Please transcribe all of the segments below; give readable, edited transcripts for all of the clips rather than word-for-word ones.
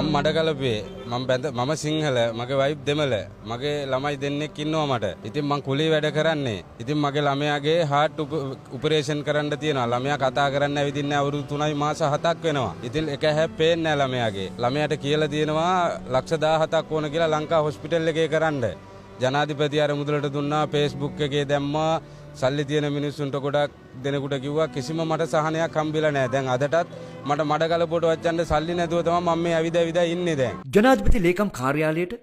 මම මඩකලපුවේ මම සිංහල, මගේ වයිෆ් දෙමළ, මගේ ළමයි දෙන්නෙක් ඉන්නවා මට. ඉතින් මං කුලී වැඩ කරන්නේ. ඉතින් මගේ ළමයාගේ හાર્ට් ඔපරේෂන් කරන්න තියෙනවා. ළමයා කතා කරන්න ඇවිදින්නේ අවුරුදු 3යි මාස 7ක් වෙනවා. ඉතින් එක ඇහැ පේන්නේ නැහැ ළමයාගේ. ළමයාට කියලා තියෙනවා ලක්ෂ 17ක් ඕන කියලා ලංකා හොස්පිටල් එකේ කරන්න. ජනාධිපති අර මුදලට දුන්නා, Facebook එකේ දැම්මා. සල්ලි තියෙන මිනිස්සුන්ට ගොඩක් දෙනෙකුට කිව්වා, කිසිම මට සහනයක් හම්බෙලා නැහැ. දැන් අදටත් මට මඩකලපුවට වච්චන්න සල්ලි නැතුව තමයි මම මේ ඇවිද ඇවිද ඉන්නේ දැන්. ජනාධිපති ලේකම් කාර්යාලයට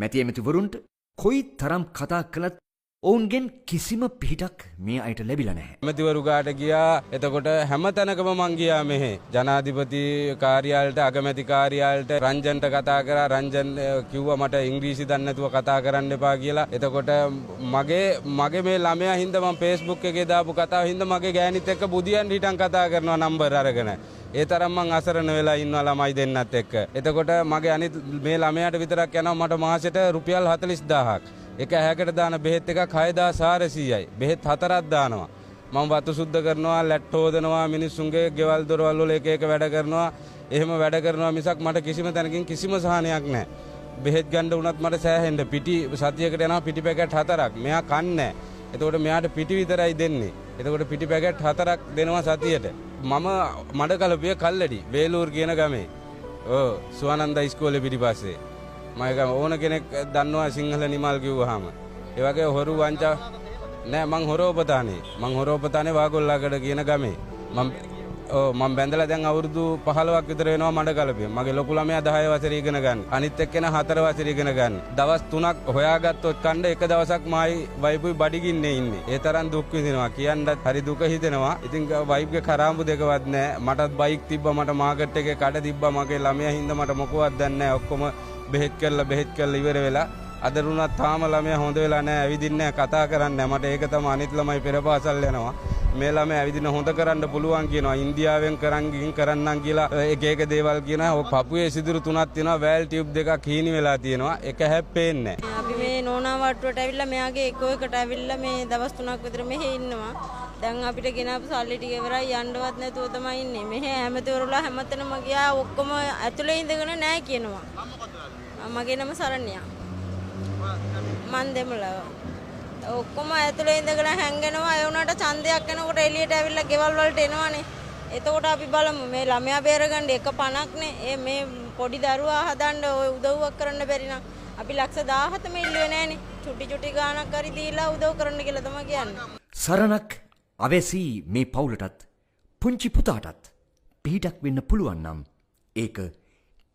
මැති ඇමතිවරුන්ට කොයි තරම් කතා කළත් ඔවුන්ගෙන් කිසිම පිහිටක් මේ අයට ලැබිලා නැහැ. ඇමතිවරු ගාට ගියා. එතකොට හැම තැනකම මං ගියා මෙහෙ. ජනාධිපති කාර්යාලයට, අගමැති කාර්යාලයට, රංජන්ට කතා කරා. රංජන් කිව්වා මට ඉංග්‍රීසි දන්නේ නැතුව කතා කරන්න එපා කියලා. එතකොට මගේ මේ ළමයා හින්දා මං Facebook එකේ දාපු කතාව හින්දා මගේ ගෑණිත් එක්ක බුදියන් හිටන් කතා කරනවා නම්බර් අරගෙන. ඒ තරම් මං අසරණ වෙලා ඉන්නවා ළමයි දෙන්නත් එක්ක. එතකොට මගේ අනිත් මේ ළමයාට විතරක් යනවා මට මාසෙට රුපියල් 40000ක්. එක ඇහැකට දාන බෙහෙත් එකක් 6400යි. බෙහෙත් 4ක් දානවා. මම වතු සුද්ධ කරනවා, ලැට් හොදනවා, මිනිස්සුන්ගේ ගෙවල් දොරවල් වල එක එක වැඩ කරනවා. එහෙම වැඩ කරනවා මිසක් මට කිසිම තැනකින් කිසිම සහනයක් නැහැ. බෙහෙත් ගන්න වුණත් මට සෑහෙන්න පිටි සතියකට යනවා පිටි පැකට් 4ක්. මෙයා කන්නේ නැහැ. එතකොට මෙයාට පිටි විතරයි දෙන්නේ. එතකොට පිටි පැකට් 4ක් දෙනවා සතියට. මම මඩකලපුවේ කල්ලඩි වේලූර් කියන ගමේ. ඔව් සුවනන්ද ඉස්කෝලේ පිටිපස්සේ. මම ඕන කෙනෙක් දන්නවා සිංහල නිමල් කිව්වහම. ඒ වගේ හොරු වංචා නෑ. මං හොරෝපතානේ. මං හොරෝපතානේ වාගොල්ලාගඩ කියන ගමේ. මං බැඳලා දැන් අවුරුදු 15ක් විතර වෙනවා මඩකලපුවේ. මගේ ලොකු ළමයා 10 වසරේ ඉගෙන ගන්න. අනිත් එක්කෙනා 4 වසරේ ඉගෙන ගන්න. දවස් 3ක් හොයාගත්තොත් කණ්ඩ එක දවසක් මායි වයිෆුයි බඩගින්නේ ඉන්නේ. ඒ තරම් දුක් විඳිනවා. කියන්නත් හරි දුක හිතෙනවා. ඉතින් වයිෆ්ගේ කරාඹු දෙකවත් නෑ. මටත් බයික් තිබ්බා, මට මාකට් එකේ කඩ තිබ්බා. මගේ ළමයා හින්දා මට මොකවත් දන්නේ නෑ. ඔක්කොම බෙහෙත් කරලා ඉවර වෙලා. අද වුණත් තාම ළමයා හොඳ වෙලා නෑ, ඇවිදින්නේ නෑ, කතා කරන්නේ නෑ. මට ඒක තමයි අනිත් ළමයි පෙර පාසල් යනවා. මේ ළමයා ඇවිදින හොඳ කරන්න පුළුවන් කියනවා. ඉන්දියාවෙන් කරන් ගිහින් කරන්නම් කියලා එක එක දේවල් කියනවා. ඔය පපුවේ සිදුරු 3ක් තියෙනවා, වෑල් ටියුබ් දෙකක් හීනි වෙලා තියෙනවා. එක හැප්පෙන්නේ නෑ. අපි මේ නෝනා වට්ටුවට ඇවිල්ලා මෙයාගේ එකෝ එකට ඇවිල්ලා මේ දවස් 3ක් විතර මෙහෙ ඉන්නවා. දැන් අපිට ගෙනාපු සල්ලි ටික ඉවරයි, යන්නවත් නැතුව තමයි ඉන්නේ. මෙහෙ ඇමතිවරුලා හැමතැනම ගියා, ඔක්කොම ඇතුලේ ඉඳගෙන නෑ කියනවා. මගේ නම සරණියා. මන් දෙමළ. ඔක්කොම ඇතුලේ ඉඳගෙන හැංගෙනවා. ඒ වුණාට ඡන්දයක් එනකොට එළියට ඇවිල්ලා ගෙවල් වලට එනවනේ. එතකොට අපි බලමු මේ ළමයා බේරගන්න එක 50ක් නේ. ඒ මේ පොඩි දරුවා හදන්න ඔය උදව්වක් කරන්න බැරි නම් අපි ලක්ෂ 17ම ඉල්ලුවේ නෑනේ. චුටි චුටි ගාණක් හරි දීලා උදව් කරන්න කියලා තමයි කියන්නේ. සරණක් අවැසි මේ පවුලටත් පුංචි පුතාටත් පිහිටක් වෙන්න පුළුවන් නම් ඒක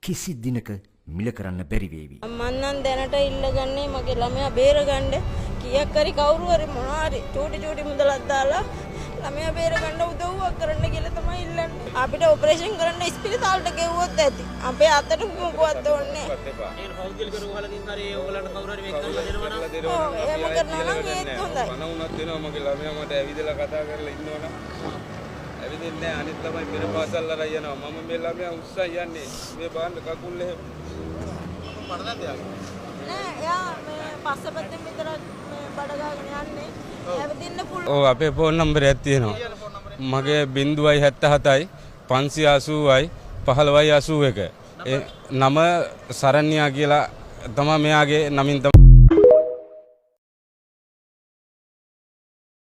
කිසි දිනක මිල කරන්න බැරි වේවි. මං නම් දැනට ඉල්ලගන්නේ මගේ ළමයා බේරගන්න කීයක් හරි කවුරු හරි මොනවා හරි චූටි චූටි මුදලක් දාලා ළමයා බේරගන්න උදව්වක් කරන්න කියලා තමයි ඉල්ලන්නේ. අපිට ඔපරේෂන් කරන්න ඉස්පිරිතාලට ගෙව්වොත් ඇති. අපේ අතට මොකවත් ඕනේ නැහැ. ඒක පෞද්ගලික රෝහලකින් හරි ඔයගලන්ට කවුරු හරි මේක කරලා දෙනවා නම් ඔව් එහෙම කරනවා නම් ඒත් හොඳයි. පණ වුණත් දෙනවා. මගේ ළමයා මට ඇවිදලා කතා කරලා ඉන්නවනම් ඇවිදින්නේ නැහැ. අනිත් ළමයි පෙර පාසල් අරන් යනවා. මම මේ ළමයා උස්සන් යන්නේ. මේ බලන්න කකුල් එහෙම. නෑ එයා මේ පස්ස පැත්තෙන් විතරක් මේ බඩ ගාගෙන යන්නේ. ඇවිදින්න පුළුවන්. ඔව් අපේ ෆෝන් නම්බරයක් තියෙනවා. මගේ 077යි 580යි 15යි 81. ඒ නම සරණ්‍යා කියලා තමයි මෙයාගේ නමින් තමයි.